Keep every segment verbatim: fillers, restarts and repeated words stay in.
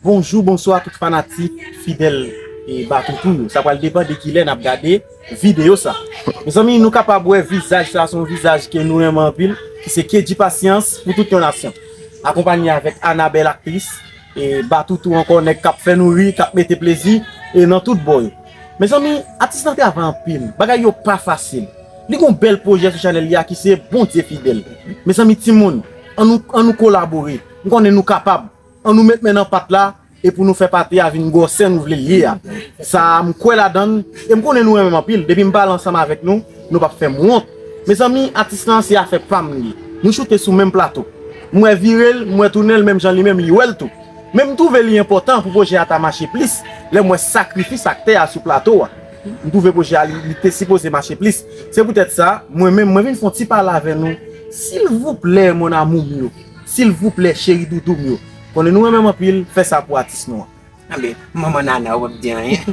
Bonjou, bonswa tout fanatik fidèl e Batoutou yo. Sa pral depann de kilè n ap gade videyo sa. Mezanmi, nou kapab wè vizaj sa, se yon vizaj ke nou renmen anpil, ki se Kedji Pasyans pou tout yon nasyon. Akonpanye avèk Anabel aktris, e Batoutou ankò, nèg k ap fè nou ri, k ap mete plezi e nan tout bò yo. Mezanmi, atis lan travay anpil, bagay yo pa fasil. Li gon bèl pwojè sou chanèl li a ki se Bondye Fidèl. Mezanmi, timoun, an nou, an nou kolabore. M konnen nou kapab. An nou met men nan pat la e pou nou fè pate a vin gwosè nou vle l ye a. Sa a, m kwè ladan l e m konnen nou renmen m anpil. Depi m pale ansanm avèk nou, nou p ap fè m wont. Mezanmi, atis lan se afè pa m li ye. Nou choute sou menm plato. M wè vire l, m wè tounen l menm jan li menm li wè l tou. Men m twouve li enpòtan pou pwojè a ta mache plis lè m wè sakrifis aktè a sou plato a. M twouve pwojè a li, li te sipoze mache plis. Se poutèt sa, mwen menm, mwen vin fè yon ti pale avè nou. Silvouplè, mon amour m yo. Silvouplè, cheri doudou m yo. Konnen nou renmen m anpil, fè sa pou atis nou an. Anben, manman Nana, ou p ap di anyen.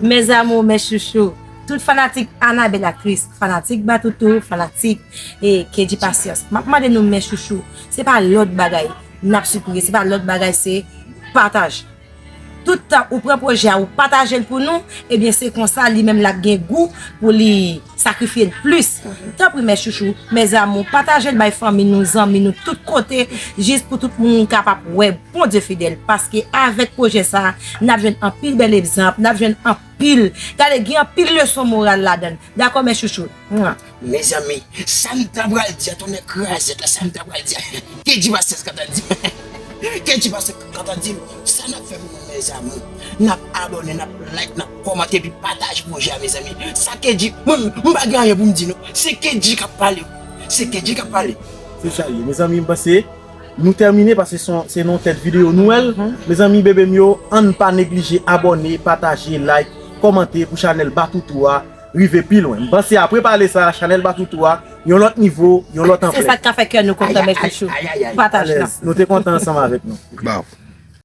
Mes amours, mes chouchous, tout fanatik Anabel aktris, fanatik Batoutou, fanatik e Kedji Pasyans, m ap mande nou, mes chouchous, se pa lòt bagay n ap sipire, se pa lòt bagay, se pataj. Tout tan ou pran pwojè a, ou pataje l pou nou, ebyen se konsa li menm l ap gen gou pou li sakrifye l plis. Tanpri, mes chouchous, mes amours, pataje l bay fanmi nou, zanmi nou, tout kote, jis pou tout moun kapab wè Bondye Fidèl. Paske avèk pwojè sa a, n ap jwenn anpil bèl egzanp, n ap jwenn anpil, gade, gen anpil leson moral ladan l. Dakò, mes chouchous? Mwa. Mezanmi, sa m ta pral di a, tonnè krazèt la, sa m ta pral di a. Kedji Pasyans ka ta di m. Kedji Pasyans ka ta di m. Sa n ap fè pou nou, mes amours? N ap abòne, n ap like, n ap kòmante, epi pataje pwojè a, mezanmi. Sa Kedji, mwen, m pa gen anyen pou m di, non. Se Kedji k ap pale. Se Kedji k ap pale. Se sa l ye. Mezanmi, m panse nou tèmine paske se yon, se nan yon tèt videyo nou wè l. Mezanmi, bebe m yo, ann pa neglije abòne, pataje, like, kòmante pou chanèl Batoutou a rive pi lwen. M panse apre pale sa, chanèl Batoutou a, yon lòt nivo, yon lòt anplè. Se sa k ka fè kè nou kontan, mes chouchous. Pataj la. Alèz, nou te kontan ansanm avèk nou.